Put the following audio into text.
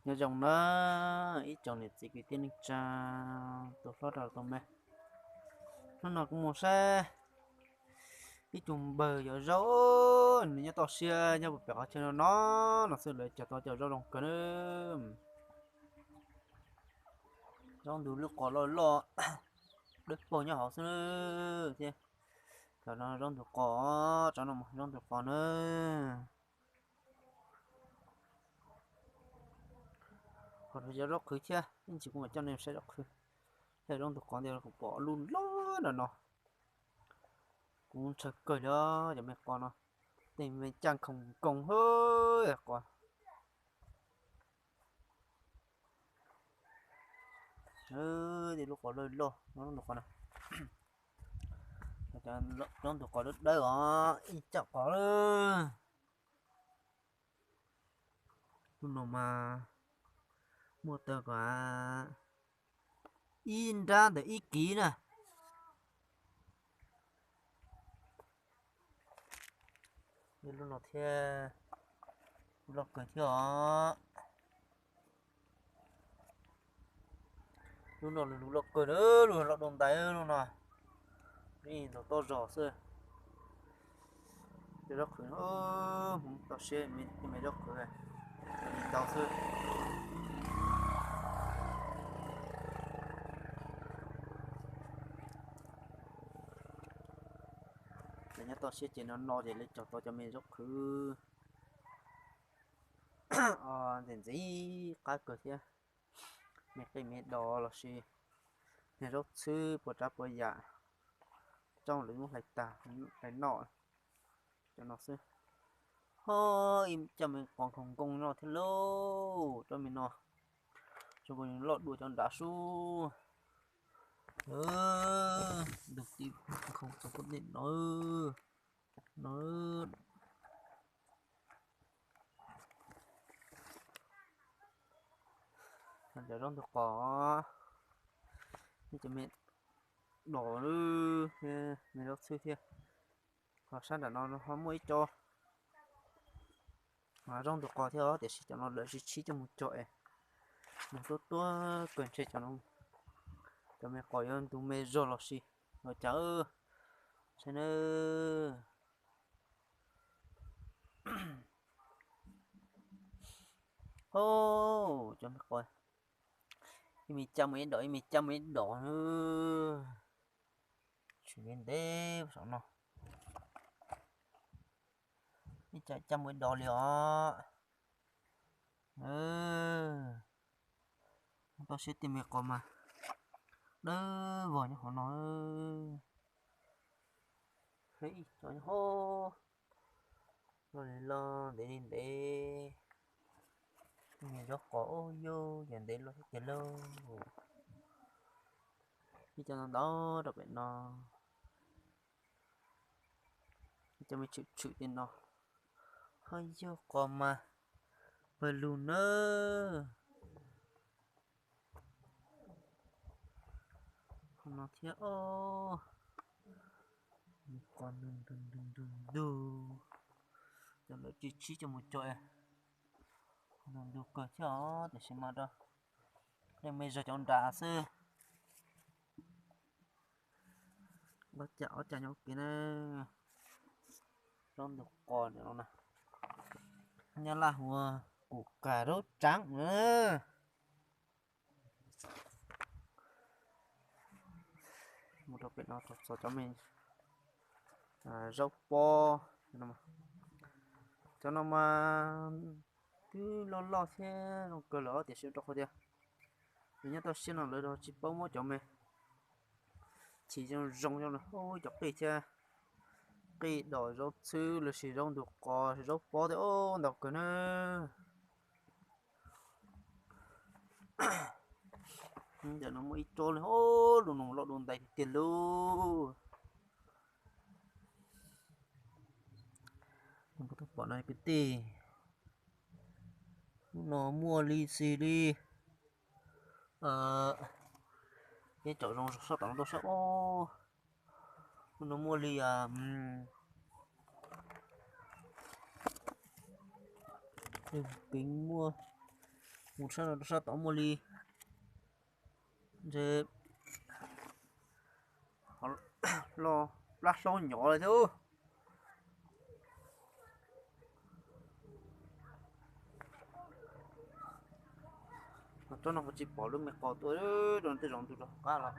Nyob zoo na ib tsoom niam txiv kwv tij neej tsa, tus hlob rau tus me. Hnub no kuv mus saib ib tug npawg yog zaub, nws nyob toj siab nyob puag pem qhov chaw no no, no xwb lawv cog tau cov zaub zoo kawg na. Zaub ntug lub qos loj loj, dawb paug nyob hauv xwb thiab. Cov no zaub ntug qos, cov no zaub ntug qos na. Qhov no yog zaub qhwv thiab, ib ntsis kuv mam coj nej saib zaub qhwv. Yog zaub ntug qos ntawd kuv pom lub loj no no. Kuv ntshaw kawg li cov me qos no, tej me caj khoom nkoos hwb qos. Tej lub qos loj loj no, zaub ntug qos dawb dawb os, ib caj qos. Lub no mas muaj tawg kom ib nrab ntawm ib kiv na. Lub no thiab, loj kawg thiab os. Lub no lus loj kawg na, lub loj dua ntais lub no. Ib ntug tob zog xwb. Cov zaub qhwv, hmoov toj siab me zaub qhwv li tau xwb. Lawv nyob toj siab ces no no ces lawv cog tau cov me zaub qhwv ntxim ntxim qab kawg thiab. Me qij me dos los sis me zaub txhwb puas tsav puas yam, coj lawv muab hlais tag hlais noj. Cov no xwb. Ho ib coj me qos nkoos nkoos no thiab lauj, cov me no zoo nkaus loj dua cov nrad sub. Ntug tib nkoos txog pub ntej no no. Cov zaub ntug qos, cov me dos, me zaub txhwb thiab. Ho sab nram no ho muaj ib co zaub ntug qos thiab os, tiam sis cov no lawv tsis tshib coj mus cog es nws tuab tuab kawg ntshe cov no, cov me qos yuav ntug me zog los sis ua cas. Saib nawb. Cov me qos, ib me caj muaj ib dos, ib me caj muaj ib dos na. Tshwm ntev ntev saum no. Ib caj caj muaj ib dos li os. Toj siab tej me qos mas dawb vog nyob qhov no. Ib co nyob hauv, loj li loj ntev li ntev. Me zaub qos ub yug yam ntev loj thiab tiag lauj. Ib co ntau ntau rau pem no. Ib co me tshwm tshwm tej no. Ho yug qos mas pawg lug nawb. Qhov no thiab os. Qos ntug ntug ntug ntug ntug. Cov lawv tsis tshib coj mus cog, ntug ntug kawg thiab os, tiam sis mas rau tej me zog cov nrad xwb. Ob cag ob cag nyob kev na. Zaub ntug qos no na, Nyab Laj hu ua củ cà rốt trắng na. Mus rau pem no txog cov me zaub pob. Cov no mas twb loj loj thiab zoo kawg lawm tiam sis rau qhov tias nws nyob toj siab no lawv tsis paub muab cov me chim zoo zoo cov qij thiab, qij dos zaub txhwb los sis zaub ntug qos, zaub pob thiab ntau kawg na. Ntawm no muaj ib tsob li, lub no loj dua ntais tiag tiag lauj. Pom no kwv tij, lub no muaj li xws li, peb caum zoo sab tom no tuaj saib os. Lub no muaj li, kev muaj Mus sab no rau sab tod muaj li ntshe los plab hlaub nyov li thiab. Tsob no puas tsis pom lub me qos tuaj rau tej zaum ntu rau hauv qab los.